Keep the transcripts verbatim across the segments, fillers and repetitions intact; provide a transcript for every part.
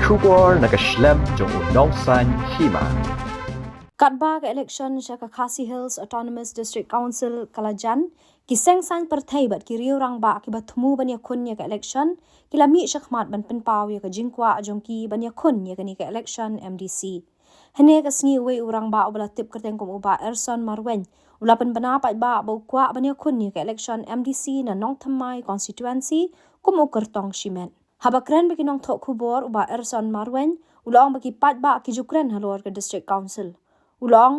Khubor na ka shlem jong u nongsan hima. Katba ka election sha ka Khasi Hills Autonomous District Council ka la jan, ki seng saiñ pyrthei bad ki riew rangbah kiba thmu ban ïakhun ïa ka election ki la mih shakhmat ban pynpaw ïa ka jingkwah jong ki ban ïakhun ïa kane ka election M D C. Hynne ka sngi uwei u rangbah uba la tip kyrteng kum u Bah Erson Marwein u la pynbna paidbah ba u kwah ban ïakhun ïa ka election M D C na Nongthymmai constituency kum u kyrtong shimet. Haba kren bad ki nongthoh khubor, u Bah Erson Marwein u la ong ba ki paidbah ki ju kren halor ka District Council. U la ong,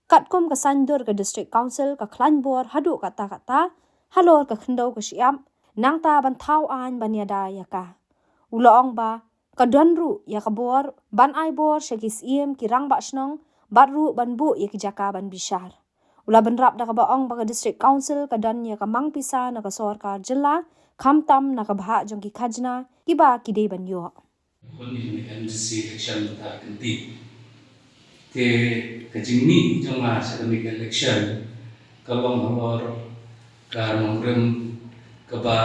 katkum ka saiñdur ka District Council ka khlaiñ bor haduh katta katta halor ka khyndew ka shyiap, nangta ban thaw aiñ ban ïada ïa ka. U la ong ba ka don ruh ïa ka bor ban ai bor sha ki syiem, ki rangbah shnong bad ruh ban buh ïa ki jaka ban bishar. U la bynrap da kaba ong ba ka District Council ka don ïa ka mang pisa na ka sorkar jylla, khamtam na ka bhah jong ki khajna kiba ki dei ban ïoh. Hun ïa kane ka M D C election mynta ka kynti. Te ka jingmih jong nga sha kane ka election ka long halor ka nongrim kaba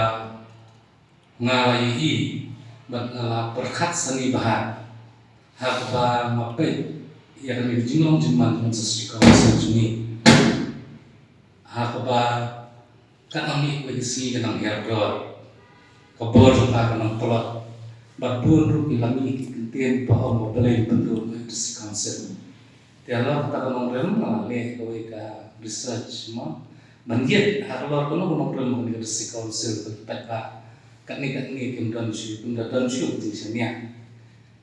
nga la ïohi bad nga la pyrkhat sani bha ha kaba nga peit ïa kane ka jinglong jingman jong ka District Council jong ngi. Ha kaba ka nang mih kawei ka sngi ka nang hiar dor, ka bor jong ka ka nang tlot, bad bun ruh ki la mih ki kyntien ba ong ba balei pynduh ka District Council. Te halor kata ka nongrim nga la leh kawei ka research mo ban ïit halor kano ka nongrim kane ka District Council, ka ki paidbah katne katne kim don shuh, kim da don shuh ka jingshaniah.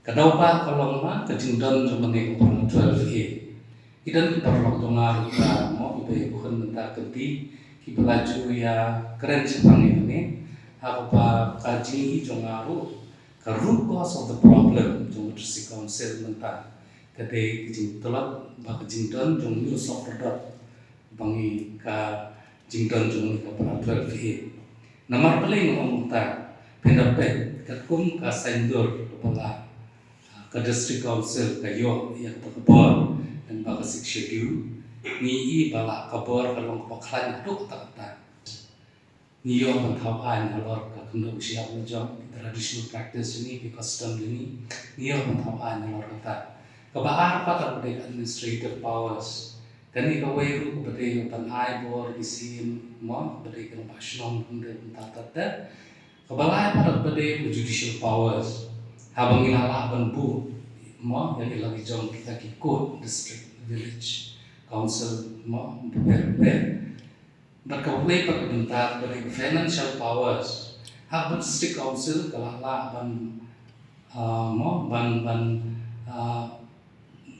Ka daw ba ka long ma ka jingdon jong kane ka para twelve A. Ki don ki paralok jong nga ruh ka mo kiba ïakhun mynta ka kynti kiba la ju ïakren shaphang ïa kane. Ha kaba ka jingïohi jong nga ruh, ka root cause of the problem jong ka District Council mynta ka dei ka jingtlot bad ka jingdon jong u Sohpyrdot ba ngi ka jingdon jong ngi ka para twelve A. Namar balei nga ong kumta? Phin da peit katkum ka saiñdur kaba la ka District Council ka ïoh ïa kata ka bor lyngba ka Sixth Schedule. Ngi i ba la ka bor ka long kaba khlaiñ haduh katta katta. Ngi ïoh ban thaw aiñ halor ka khyndew shyiap la jong, ki traditional practice jong ngi, ki custom jong ngi. Ngi ïoh ban thaw aiñ halor kata. Kaba ar pat ka dei ka administrative powers. Kane kawei ruh kaba dei ban ai bor ki syiem mo, kaba dei ka rangbah shnong, kaba dei ban tat tat. Kaba lai pat kaba dei ka judicial powers. Haba ngi la lah ban buh mo ïa la ki jong kita ki court, district, village council mo bapher bapher. Bad kaba lai pat ka bynta kaba dei ka financial powers. Haba district council ka la lah ban ah, mo ban ban ah,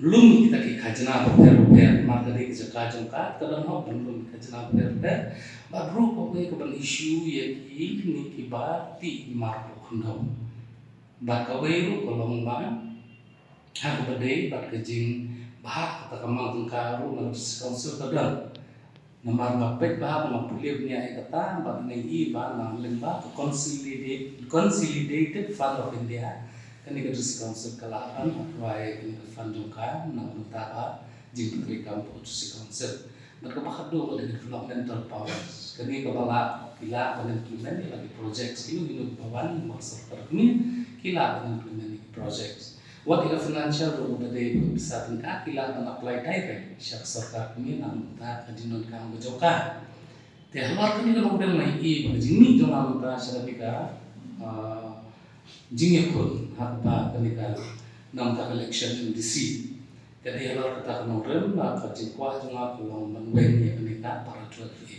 lum kita ki khajna bapher bapher, namar ka dei ka jaka jong ka, ka don hok ban lum khajna bapher bapher. Bad ruh kawei ka ban issue ïa kine kiba tih marpoh khyndew. Bad kawei ruh ka long ba ha kaba dei bad ka jingbha kata ka mang tyngka ruh na ka District Council ka don. Namar nga peit ba ha nga pule bniah ïa kata bad nga i ba na lyngba ka Consolidated, Consolidated Fund of India, kane ka District Council ka lah ban apply kane ka fund jong ka na ka bynta ka jingpyntreikam ka District Council. Bad kaba khatduh ka dei developmental powers. Kane kaba lah ki lah ban implement ïa la ki projects, kino kino kiba wan na ka sorkar kmie ki lah ban implement ïa ki projects. Wat ïa ka financial ruh ba dei ba pisa tyngka ki lah ban apply direct sha ka sorkar kmie na ka bynta ka jingdonkam ka jong ka. Te halor kane ka nongrim nga i ba ka jingmih jong nga mynta sha kane ka, ah, jingïakhun ha kaba kane ka na ka bynta ka election M D C. Ka dei halor kata ka nongrim, ah, ka jingkwah jong nga ka long ban weng ïa kane ka para twelve A.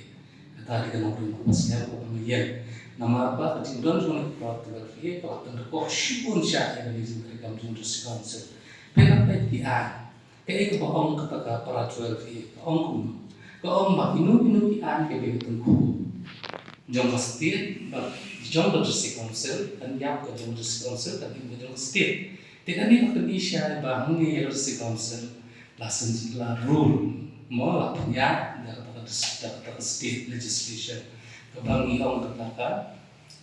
Kata dei ka nongrim kaba skhem kaba nga ïeng. Namar ba ka jingdon jong nga ka para twelve A ka la pynrecoh shibun sha ïa kane ka jingtreikam jong ka District Council. Pynban peit ki aiñ. Kaei kaba ong kata ka para twelve A, ka ong kumno? Ka ong ba kino kino ki aiñ kiba ïa ka tyngkhuh jong ka state bad jong ka District Council, kan ïap ka jong ka District Council, kan im ka jong ka state. Te kane ka pyni shai ba hangne ïa ka District Council la syn, la rule mo, la pynïaid da kata ka dis-, da kata ka state legislation. Kaba ngi ong kata ka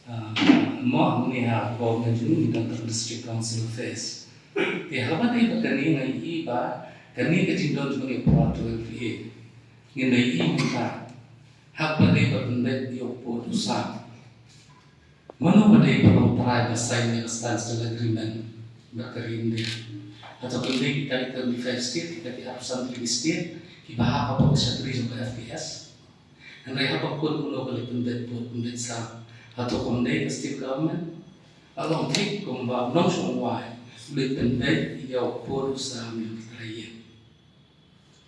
Ah, mo hangne ha government jong ngi ngi don tang District Council Affairs. Te haba dei ba kane nga i ba kane ka jingdon jong ngi para twelve A. Ngin da i mynta haba dei ba pynbeit ïa u pud u sam. Mano ba dei ba long trai ba sign ïa ka standstill agreement? Ba ka ri India. Hato kine kita ki thirty-five state, kita ki arphew san tylli ki state, kiba hap hapoh ka shatri jong ka F K S. Hynrei haba kut uno ka leit pynbeit bud pynbeit sam. Hato kam dei ka state government. Ka long thik kumba u nongshong wai u leit pynbeit ïa u pud u sam ïa ki trai ïing.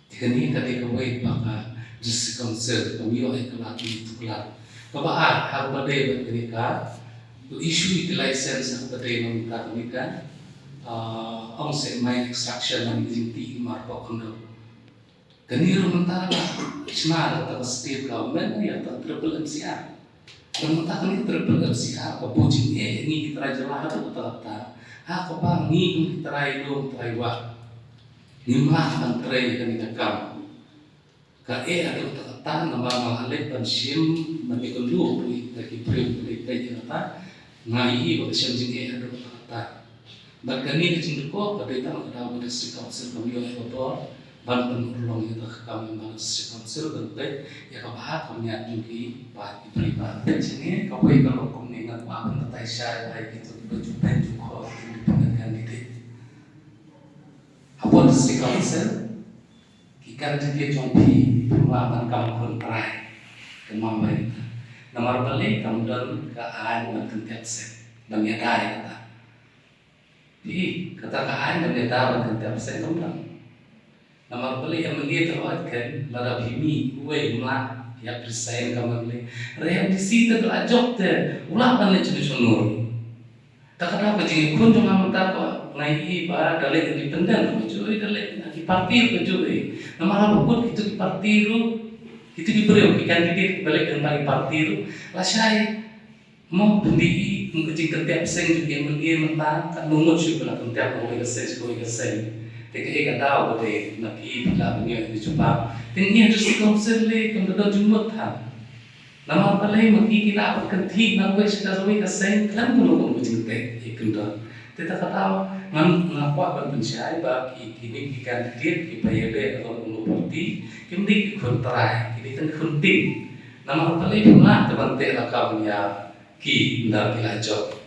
Te kane ka dei kawei ba ka District Council kam ïoh ïa ka lad ne tuklar. Kaba ar, ha kaba dei bad kane ka, to issue ïa ka license ha kaba dei na mynta kane ka, ah, ong seh mine extraction lane ka jingtih himar poh khyndew. Kane ruh mynta la shna da kata ka state government ïa kata ka triple M C R. Te mynta kane ka triple M C R ka buh jingeh ïa ngi ki trai jylla haduh katta katta. Ha kaba ngi kum ki trai lum trai wah ngim lah ban trei ïa kane ka kam. Ka eh haduh katta katta namar nga la leit ban shim ban ïakynduh bad kita ki briew kiba dei peit ïa kata, nga ïohi ba ka shem jingeh haduh katta katta. Bad kane ka jingdukor ka dei tang ka daw ba District Council kam ïoh ïa ka bor ban pynurlong ïa ka kam, ïa ka District Council ban peit ïa ka bhah ka miat jong ki paid ki briew. Peit jingeh kawei ka long kumne, nga kwah ban batai shai ba ïa kito kiba ju peit ju khot independent candidate. Hapoh District Council ki candidate jong phi phim lah ban kam khun trai. Kumba bai namar balei kam don ka aiñ ban kyntiap seng ban ïada ïa kata. Phi, kata ka aiñ ban ïada ban kyntiap seng kam don. Namar balei M L A te hooid khein, lada phi mih uwei um lah ïa resign ka M L A. Hynrei M D C te da la jop te u lah ban leit shano shano. Ta ka daw ka jingïakhun jong nga mynta ba nga ïohi ba da leit independent ruh kajuh, da leit na ki party ruh kajuh. Namar haba kut kito ki party ruh, kito ki briew ki candidate kiba leit na ki party ruh, lashai mo pyndih ïa ka jingkyntiap seng jong ki M L A mynta, katno ngut shuh ba la kyntiap na kawei ka seng sha kawei ka seng. Te kaei ka daw ba dei na ki ba la ban ïoh ïa ka jubab. Te ngi ha District Council lei kam da don jingmut than. Namar balei ma ki ki la ban kynthih na kawei sha kawei ka seng khlem kano kano ka jingteh ïa ki kyndon. Te ta ka daw ngan, nga kwah ban pynshai ba ki, kine ki candidate kiba ïaleh na kano kano party kim dei ki khun trai, ki dei tang khun ting. Namar balei phim lah te ban teh lakam ïa ki ynda ki la jop.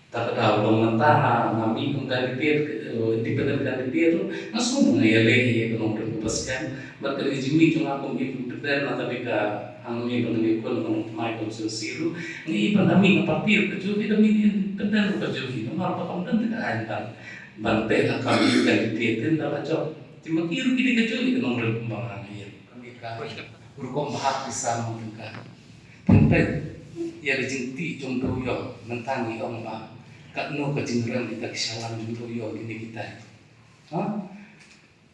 Ta ka daw long mynta nga, nga mih kum candidate, eh, independent candidate ruh, nga sngew nga ïaleh ïa ka nongrim kaba skhem. Bad ka dei ka jingmih jong nga kum independent na ka dei ka hangne ba nga ïakhun na ka nongthymmai constituency ruh. Nga i ban da mih na party ruh kajuh, i da mih independent ruh kajuh, i namar ba kam don te ka aiñ ban, ban teh lakam ïa ka candidate te ynda la jop. Te ma ki ruh ki dei kajuh ïa ka nongrim kumba nga ïa. Ka mih ka rukom bhah ki sam tyngka. Pynpeit ïa ka jingtih jong Dewïong, mynta ngi ong ba katno ka jingrem kita ki shalan jong Dewïong kine kita. Ha?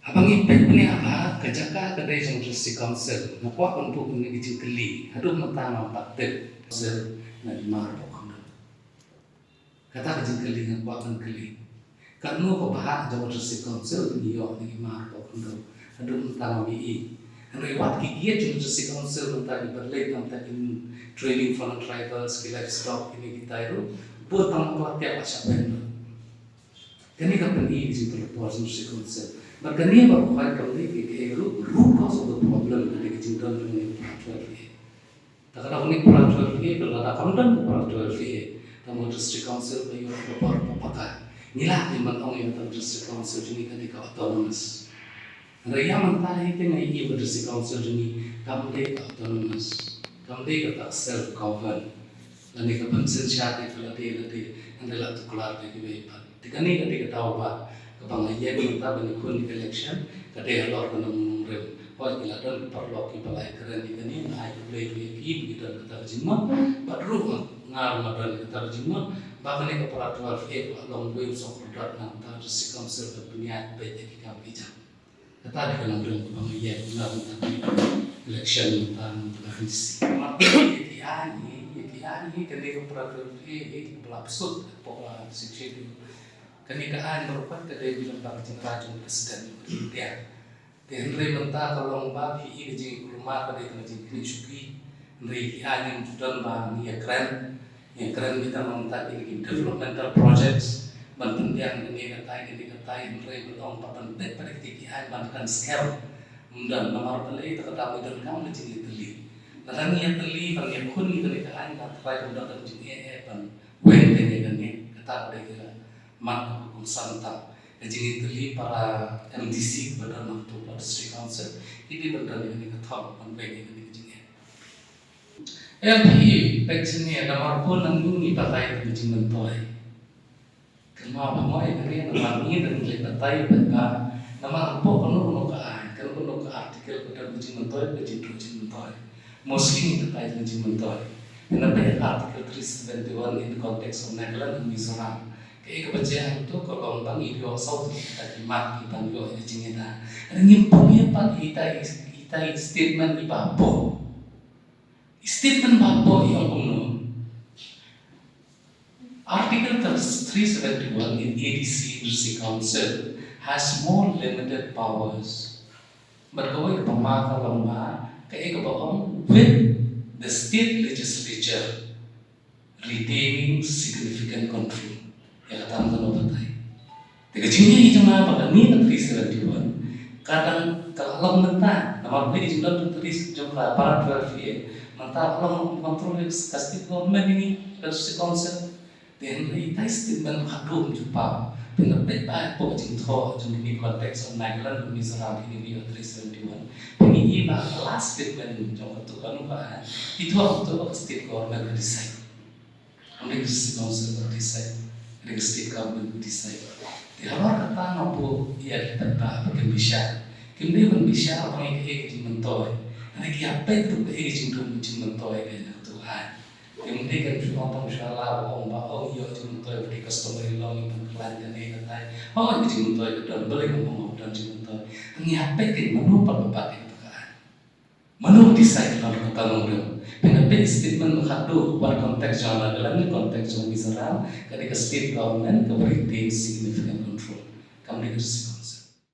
Haba ngi peit pynïaid ba ka jaka ka dei jong District Council, nga kwah ban buh kane ka jingkylli, haduh mynta ngam pat tip. Council na Himar Pokhyndew. Kata ka jingkylli nga kwah ban kylli. Katno ka bhah jong ka District Council ngi ïoh na Himar Pokhyndew. Haduh mynta ngam ïohi. Hynrei wat ki kiad jong ka District Council mynta kiba leit, namar ki training for the tribals, ki livestock, kine kita ruh bun tang ba la tiap ba shah beiñ. Kane ka pyni ka jingtyrpor jong ka District Council. Bad kane ba ka khwai kam dei ka, ka root, root cause of the problem, ka dei ka jingdon jong ka Para Twelve A. Ta ka daw kane ka Para Twelve A, lada kam don ka Para Twelve A, tang ba District Council ka ïoh ka bor ba paka. Ngi lah ban ong ïa ka District Council jong ngi ka dei ka autonomous. Hynrei ïa mynta hi te nga ïohi ba District Council jong ngi kam dei ka autonomous, kam dei kata ka self govern. Lane ka ban synshar ïa ka lade lade, hynrei la tuklar da kiwei pat. Te kane ka dei ka daw ba kaba nga ïeng mynta ban ïakhun ïa ka election, ka dei halor kane ka nongrim. Hooid, ki la don ki paralok kiba la ïakren ïa kane, nga ai khublei ruh ïa ki ba ki don kata ka jingmut, bad ruh nga, nga ruh nga don kata ka jingmut ba kane ka Para Twelve A ka long uwei u sohkordor na kata ka District Council ban pynïaid beit ïa ki kam ki jam. Kata dei ka nongrim kaba nga ïeng na mynta ka election mynta ka M D C. Ïa ki aiñ hi, ïa ki aiñ hi, kane ka Para Twelve A hi kaba la pynshai hapoh ka Sixth Schedule. Kane ka aiñ baroh pat ka dei bilang ba ka jingrwai jong ka President jong ka India. Te hynrei mynta ka long ba phi i ka jingkulmar ka dei ka jingkynnoh shuki. Hynrei ki aiñ ngi ju don ba ngi ïakren. Ïakren beit tang mynta ki, ki developmental projects ban pynbiang kane katai, kane katai, hynrei ba long ba ban peit pat ki, ki aiñ ban kan skhem. Ym don namar balei, ta kata ba donkam ka jingïatylli. Lada ngi ïatylli ban ïakhun ïa kane ka aiñ, nga tharai kam don ka jingeh eh ban weng te ïa kane. Kata ka dei ka Man ka kongsan tang ka jingïatylli para M D C ba don ha kato ka district council, ki dei ban don ïa kane ka thong ban weng ïa kane ka jingeh. L P E peit shane, namar ba nang ngi batai ka jingmyntoi. Kynmaw ba mo ïa kane, namar ngi dang leh batai ba, namar hapoh kano kano ka aiñ, kano kano ka article ka don ka jingmyntoi, ka jingduh jingmyntoi. Mostly ngi batai ka jingmyntoi. Ngi peit Article three seventy-one in the context of Nagaland and Mizoram. Kaei kaba jia hangto ka long ba ngi ïoh saw tylli kita ki mat kiban ïoh ïa ka jingïada. Ngim pule pat ïa ita i, ita i statement iba hapoh. I statement ba hapoh i ong kumno. Article three seventy-one in A D C District Council has more limited powers. Bad kawei kaba ma ka long ba, kaei kaba ong, with the state legislature retaining significant control. Ïa kata ngam don batai. Te ka jingïaid jong nga ba kane ka three seventy-one ka dang ka la long mynta, namar ba ka jingdon three jong ka para twelve A mynta ka long control ka state government, ïa ka district council. Te hynrei ita i statement ba khadduh jong pau, te nga peit ba hapoh ka jingthoh jong kine ki context of Nagaland, Mizoram, kine ki three seventy-one. Te ngi i ba ka last statement jong kato kano ka, i thoh kato ba ka state government ka decide. Ym dei ka district council ka decide, ym dei ka state government ka decide. Te halor kata nga buh ïa ki paidbah ba kin bishar. Kim dei ban bishar ba ngi kaei ka jingmyntoi. Hynrei ki ïa peit ruh kaei ka jingduh jingmyntoi ka na kato ka aiñ. Kim dei kan shu ong tang shu la ba ong ba ong ïoh jingmyntoi ba dei customary law, ngi ban khlaiñ kane katai. Hooid ka jingmyntoi ka don, balei ngam ong ba don jingmyntoi. Ngi ïa peit kan mano pat ba bat ïa kata ka aiñ. Mano decide ba kata nongrim? Pynbna peit statement ba khadduh, wat context jong Nagaland ne context jong Mizoram, ka dei ka state government kaba retain significant control. Kam dei ka